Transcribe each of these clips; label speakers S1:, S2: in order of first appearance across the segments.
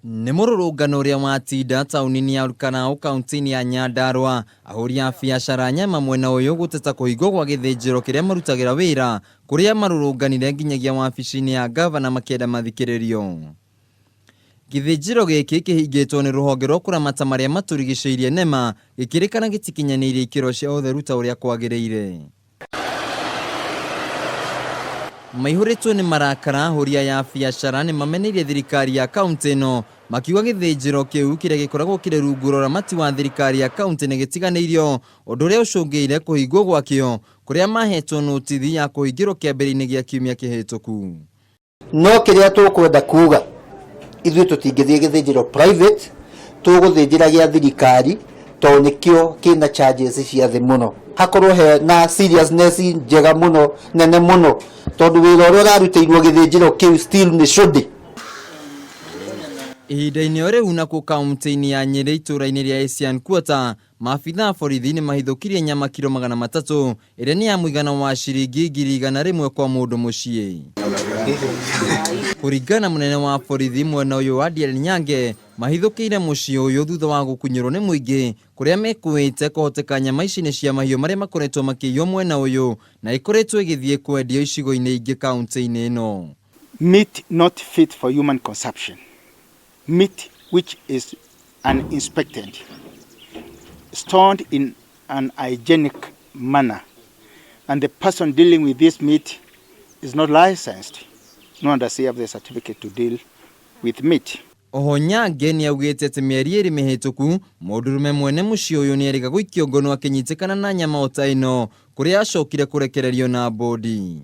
S1: Nĩ mũrũrũngano ũrĩa watinda taũni-inĩ ya Olkalau kaunti-inĩ ya Nyandarua, ahũri a biacara nyama mwena ũyũ gũteta kũhingwo gwa gĩthĩnjĩro kĩrĩa marutagĩra wĩra kũrĩa marũrũnganire nginyagia wabici-inĩ ya ngavana makĩenda mathikĩrĩrio. Gĩthĩnjĩro gĩkĩ kĩhingĩtwo nĩ rũhonge rwa kũramata marĩa matũrigicĩirie NEMA gĩkĩrĩkana gĩtikinyanĩirie ikĩro cia ũtheru ta ũrĩa kwagĩrĩire. Maihũrĩtwo nĩ marakara, ahũri aya a biacara nĩ mameneirie thirikari ya kauntĩ ĩno makiuga gĩthĩnjĩro kĩu kĩrĩa gĩkoragwo kĩrĩ rungu rwa ũramati wa thirikari ya kauntĩ nĩ gĩtiganĩirio ũndũ ũrĩa ũcũngĩire kũhingwo gwakĩo kũrĩa mahetwo nũtithi ya kũhingĩrwo kĩambĩrĩria-inĩ gĩa kiumia kĩhĩtũku.
S2: No kĩrĩa tũkwenda kuga, ithuĩ tũtingĩthiĩ gĩthĩnjĩro private, tũgũthĩnjĩra gĩa thirikari tondũ nĩkĩo kĩna charges cia thĩ mũno. Hakorwo he na seriousness njega mũno nene mũno tondũ wĩra ũrĩa ũrarutĩirwo gĩthĩnjĩro kĩu still nĩ shoddy.
S1: Ihinda-inĩ o rĩu nakuo kaunti-inĩ ya Nyĩrĩ itũũra-inĩ rĩa Asian Quarter, maabithaa a borithi nĩ mahithũkirie nyama kiro 300 ĩrĩa nĩ ya mũigana wa ciringi 100,000 kwa mũndũ mũciĩ. Kũringana na mũnene wa borithi mwena ũyũ wa Adiel Nyange, mahithũkĩire mũciĩ ũyũ thutha wa gũkunyĩrwo nĩ mũingĩ kũrĩa mekũĩte kũhoteka nyama ici nĩ cia mahiũ marĩa makoretwo makĩiywo mwena ũyũ na ikoretwo ĩgĩthiĩ kwendio icigo-inĩ ingĩ kaunti-inĩ ĩno.
S3: Meat not fit for human consumption. Meat which is uninspected, stored in an hygienic manner, and the person dealing with this meat is not licensed, nor does he have the certificate to deal with meat.
S1: Oho Nyange nĩaugĩte atĩ mĩeri ĩrĩ mĩhĩtũku mũndũrũme mwene mũciĩ ũyũ nĩerĩga gũikio ngono akĩnyitĩkana na nyama ota ĩno kũrĩa acokire kũrekererio na mbũndi.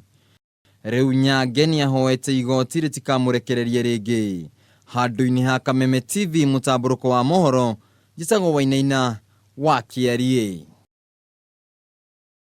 S1: Rĩu Nyange nĩahoete igoti rĩtikamũrekererie rĩngĩ. Handũ-inĩ ha Kameme TV mũtambũrũko wa mohoro, njĩtagwo Wainaina wa Kĩariĩ.